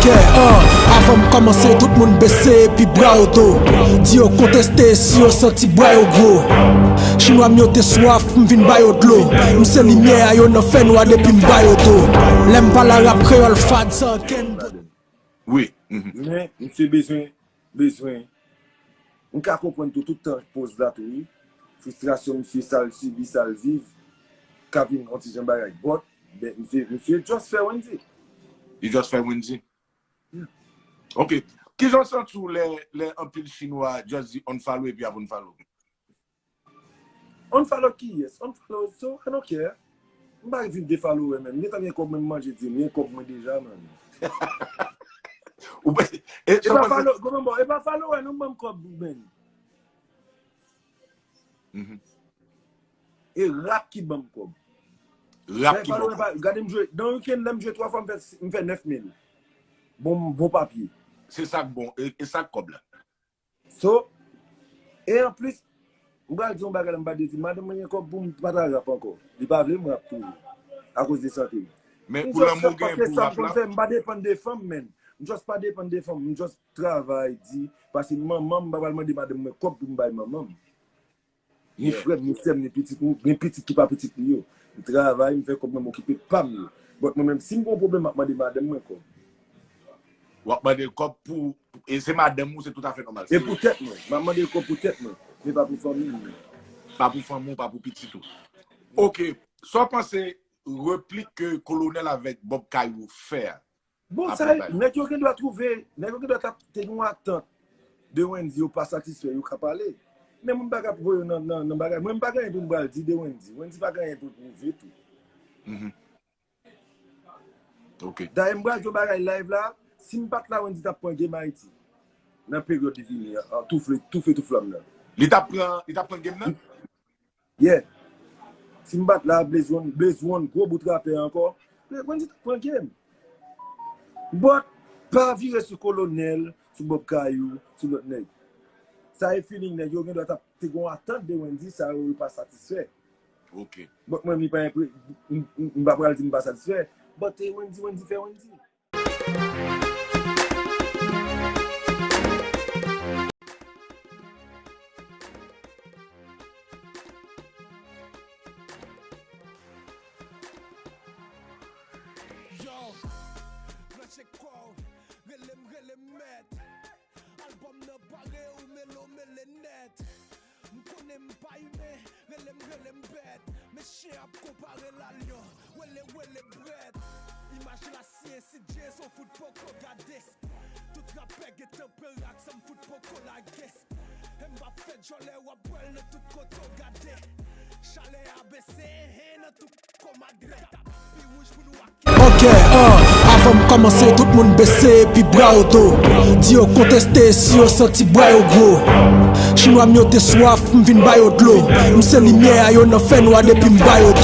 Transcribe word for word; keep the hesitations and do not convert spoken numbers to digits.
Yeah, uh, avan m kòmanse, tout moun bese epi bra yo do. Di yo konteste si yo santi bra yo gwo. Chinwa m yo te swaf, m vin ba yo dlo. M se limyè a yo nan fènwa depi m ba yo do. Lè m pale rap kreyòl fad sa kenn. Wi. Mhm. Men, misye bezwen, bezwen. M ka konprann tou, tout tan poz la tou, wi. Fristrasyon misye, sa l sibi, sa l viv, ka vin yon ti jan bagay. But, ben, misye, misye just fè Wendyy. Li just fè Wendyy. Yeah. Ok. Kijan w santi w lè, lè anpil Chinwa just di unfollow epi ap unfollow? Unfollow kiyès? Unfollow, so, I don't care. M pa vin de follower, man. M gentan gen kòb mwen, m manje di m, m gen kòb mwen deja, man. Ou pa, e, e sa pa panse follow, gwo manbo, e pa follower, non, ban m kòb, man. Mhm. E rap ki ban m kòb. Rap ki ban m kòb. Gade m jwe, nan weekend, lè m jwe twa fwa, m fè, m fè nèf mil. Bon, bon papye. Se sa k bon, e, e sa k kòb la. So, e anplis, m pral di yon bagay la, m pa dezi, madanm mwen gen kòb pou m pa ta rap ankò. Li pa vle m rap toujou, akoz de sante m. Men pou lanmou gen pou rap la. M pa depann de fanm, man. M just pa depann de fanm, m just travay di, paske manman m pa pral mande madanm mwen kòb pou m bay manman m. Ni frè m, ni sè m, ni pitit m, gen pitit ki pa pitit li yo. M travay, m fè kòb mwen, m okipe pa m yo. But mwen menm, si m gen yon pwoblèm, m ap mande madanm mwen kòb. W ap mande l kòb pou, e se madanm ou, se toutafè nòmal. E pou tèt mwen, m ap mande l kòb pou tèt mwen, men pa pou fanmi m. Pa pou fanmi w, pa pou pitit ou. Ok, sa w panse replik ke Kolonèl avèk Bob Kayou fè a? Bon, sa, nèg yo gendwa twouve, nèg yo gendwa t ap te gen yon atant de Wendyy, yo pa satisfè, yo ka pale. Men moun pa ka voye yo nan, nan, nan bagay. Mwen, m pa gen anyen pou m pral di de Wendyy. Wendyy pa gen anyen pou l pwouve tou. Mhm. Ok. Dayè, m pral di yon bagay live la, si m pa t la, Wendyy t ap pran game Ayiti. Nan peryòd li vini an, an, toufe, toufe tout flanm nan. Li t ap pran, li t ap pran game nan? Yeah. Si m pa t la, Blaze One, Blaze One, gwo bout rapè ankò. Blaze One, Wendyy t ap pran game. But, pa vire sou Kolonèl, sou Bob Kayou, sou lòt nèg. Sa e feeling nèg yo, gendwa t ap te gen yon atant de Wendyy, sa yo, yo pa satisfè. Ok. But mwen, mi pa enpre-, m, m, m pa pral di m pa satisfè. But, eh, Wendyy, Wendyy fè Wendyy. Yo, branche kò w, rele m, rele m mèt. Albòm nan pare, ou mele w mele nèt. M konnen m pa imen, rele m, rele m bèt. Men chen ap konpare l a lyon, wele, wele brèt. Imaj lasyen, si Dye son fout poko gade. Tout rapè gen tanperanksan m fout poko lage. E m ap fè djòlè w ap wè l nan tout kote w gade. Chalè a bese, hen, nan tout kòmadre. Tapi wouj pou nou ake. Ok, uh, avan m kòmanse, tout moun bese epi bra yo do. Di yo konteste si yo santi bra yo gwo. Chinwa m yo te swaf, m vin ba yo dlo. M se limyè a yo nan fènwa depi m ba yo do.